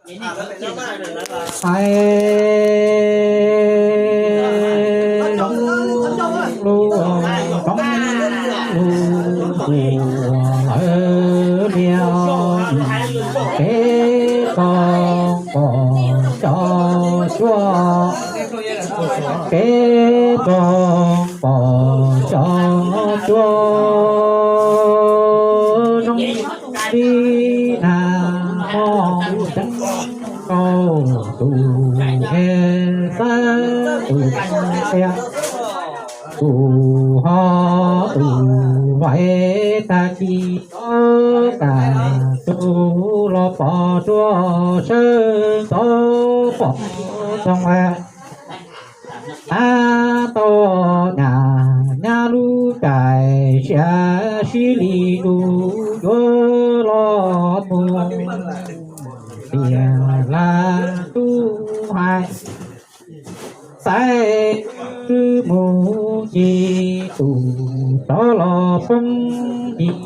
Hais zoo lub, zoo lub tus lawv liaj, peb tog pom cov cuab, peb tog pom cov cuab zoo li nag hmo ceeb, rau tus me xab tus tiaj, tus ho tus vaiv tag kis, ob kas tus los pom tsuas sawb ntxov pom too. Ab tau nyam nyab lub cai siav sib li lus yuav los mus, tiam laj tub hais xaiv wb mus ncig, tus rov los poob ncig,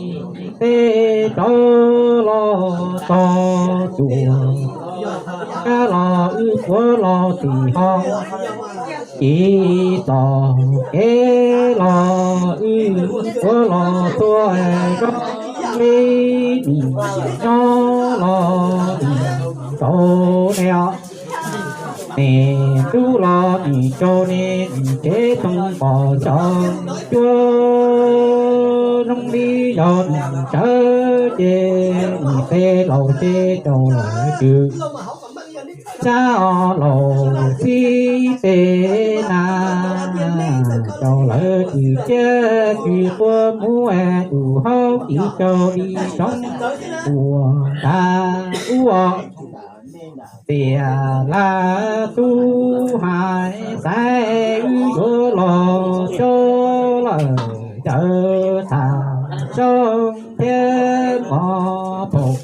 tej rov los tog cuam, kab los wb puav los tim ho, ib txoj kev los wb puav los txhua, zoo li nim nyob los nim tsaus ne os. Nim ntuj los nim tsaus ne, nim tsev toog pom xyov cuab, zoo li yog nim sawv ces nim tej laus ces rau lawm twb xyab os, laus txib tes na, rau lawv twb ciaj twb quaj mus es tus hauv ib tsaus li roob puas tas ub os. Tiam laj tub hais xaiv wb yuav los coj lawm cawv tham xyoob thiab mov phaum,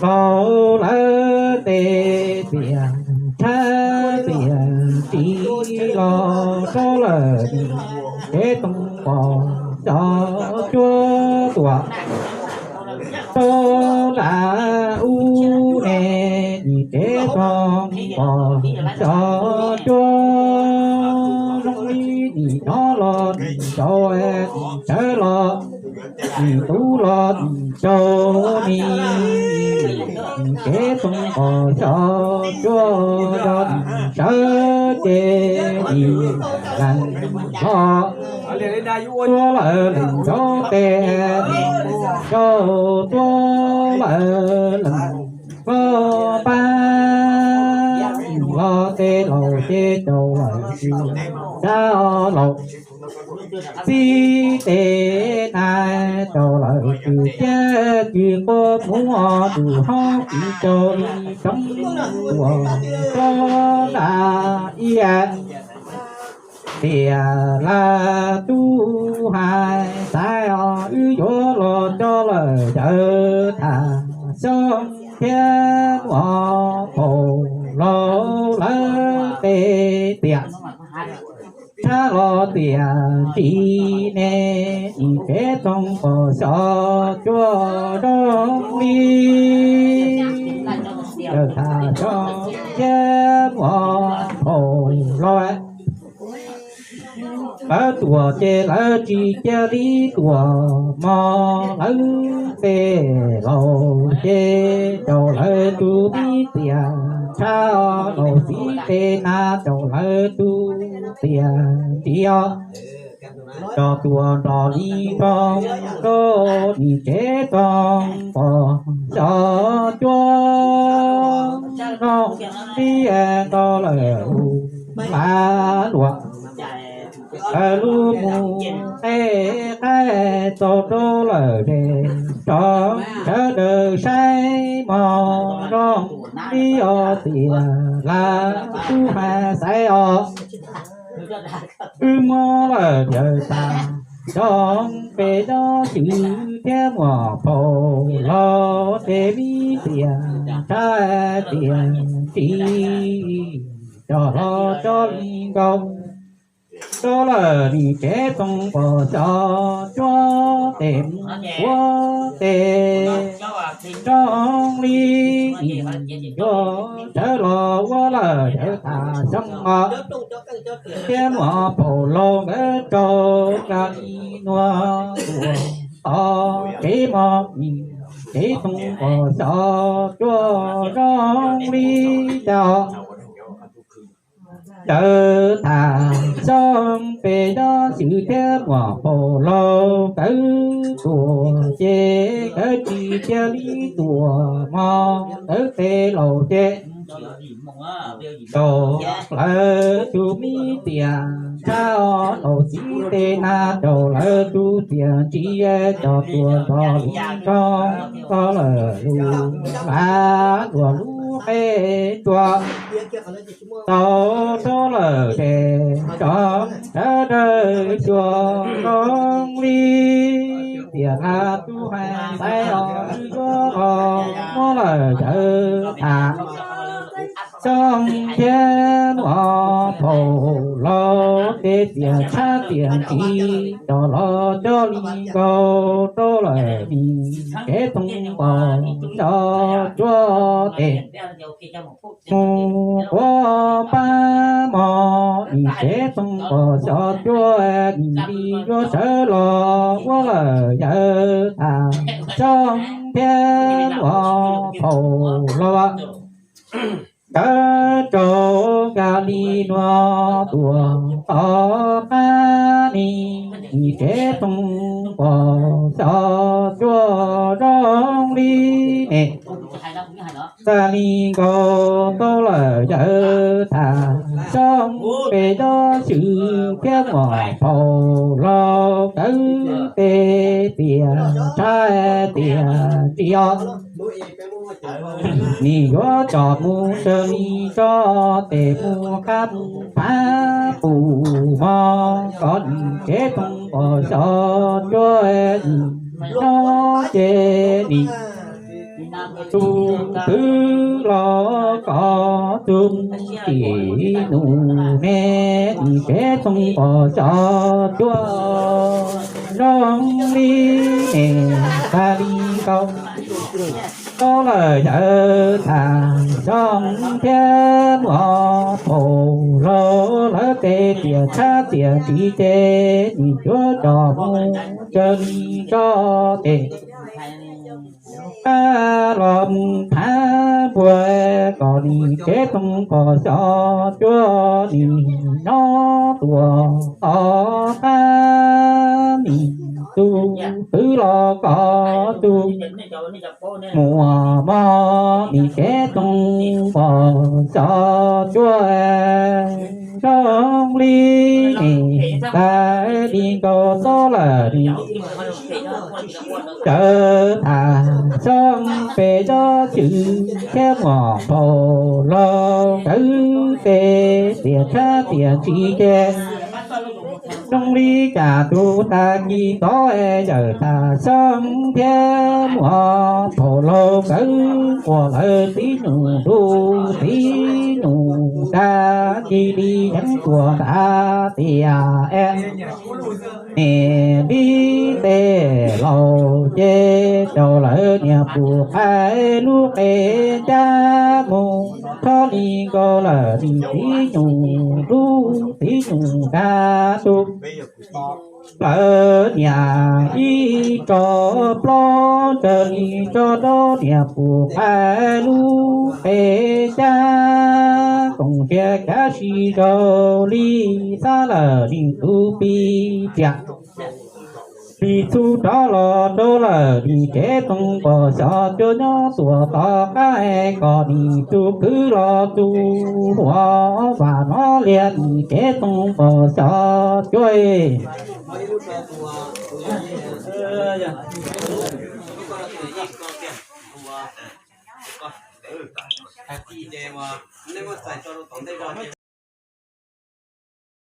laus lawv tej tiam tshab tiam ris los rau lawm, tsev toog pom xyov cuab tuam, rau nram ub ne, nim tsev toog pom xyov cuab, zoo li nim nyob los nim tsaus, nim sawv los nim tub los nim tsaus ne, nim tsev toog pom xyov cuab, yog nim sawv ces nim lees hlo tuab lawm lees nraud tes, nim nraud tuab lawm lees hlo pab, los tej laus ces rau lawm tsis xyab os, laus txib tes na, rau lawm twb ciaj twb quaj mus os, tus hauv ib tsaus li roob puas tas ub os. Tiam laj tub hais xaiv os, wb yuav los coj lawm cawv tham xyoob thiab mov phaum, laus lawv tej tiam tshab los tiam ris ne, nim tsev toog pom xyov cuab, zoo li cawv tham xyoob thiab mov phaum los. Lawv tuam ces lawv tsis cia li tuam mog, lawv tej laus ces rau lawv tus me tiam tshab, laus txib tes na, rau lawv tus tiam ris os. Cov tuam nrog li nrog rau nim tsev toog pom xyov cuab, zoo li nrog lawm lus lav luam, lawv lub mus tej qaib txaus rau lawm ze, rov sawv daws saib mog, zoo li os tiam laj tub hais xaiv os. Wb muab lawm cawv tham xyoob pem cov cwv thiab mov phaum, laus tej me tiam tshab tiam ris, coj los coj li nkaus rau lawm nim tsev toog pom xyov cuab, tes mus ua tes zoo li nim yuav sawv los ua lawm yawg Tham Xyooj os. Thiab muam Phaum Laus nkawd rau Ka Lis Nuas Tuam tod kev mog, kev toog pom xyov cuaj zoo li cas. Yawg Tham Xyooj pes nyob xwb thiab muam Phaum Laus nkawd tuam ces nkawd tsis cia li tuam mog, nkawd tes laus ces rau lawv tus me tiam ntshav, laus txiv tes na rau lawv tus tiam ntsis, cov tuam nrog li nrog tau lawm lus lav luag lub qe tsua tau rau lawm ces tso sawv daws xyuas zoo li tiam na tus hais tais os, yuav los muab lawm yawg Tham Xyooj thiab muam Phaum Laus ces tiam tshab tiam ntsis coj los coj li nkaus rau lawm nim kev toog pom xyov cuaj tes mus quav pab mog, nim kev toog pom xyov cuaj nim li yuav sawv los ua lawm yawg Tham Xyooj thiab muam Phaum Laus nkawd rau Ka Lis Nuas Tuam tom qab ni, nim kev toog pom xyov cuaj zoo li ne. Txawm li nkaus tau lawm yawg Tham Xyooj pes nyob xwb thiab muam Phaum Laus nkawd tes tiam tshab tiam ntsis os, nim yuav tsom mus raws li tso tes mus qab mus phav pum mog, kom nim kev toog pom xyov cuaj nim no ces nim tus twg los kom tus tim nus ne, nim kev toog pom xyov cuaj zoo li ne. Txawm li nkaus tau lawm yawg Tham Xyooj thiab muam Phaum Laus lawv tes tiam tshab tiam ntsis ces nim yuav tsom mus raws li tso tes qab los mus phav npuas, kom nim kev toog pom xyov cuaj nim no tuam tom qab nim tus twg los kom tus muam mog, nim kev toog pom xyov cuaj zoo li nim. Txawm li nkaus tau lawm nim yawg Tham Xyooj pes nyob xwb thiab muam Phaum Laus nkawd tes tiam tshab tiam ntsis ces zoo li cas tus tag kis tod yawg Tham Xyooj thiab muam Phaum Laus nkawd ua lawv tib nyuag ntuj tib nyuag dag, cia li yeej tuam ntas tias es niam li tes laus ces rau lawv niam pum qaib lub qe ncaj mus, txhob li nkaus lawm nim tib nyuag ntuj tib nyuag dag tus lawv niam ib tso plaub raws li tso rau niam pum qaib lub qe ncaj, koom sia kav si zoo li xav lawm nim tus pis riam pis txhu rov los rau lawm nim kev toog pom xyov cuaj nyob tuam tom qab, kom nim tus kwv los tus huam vam no liag nim kev toog pom xyov cuaj.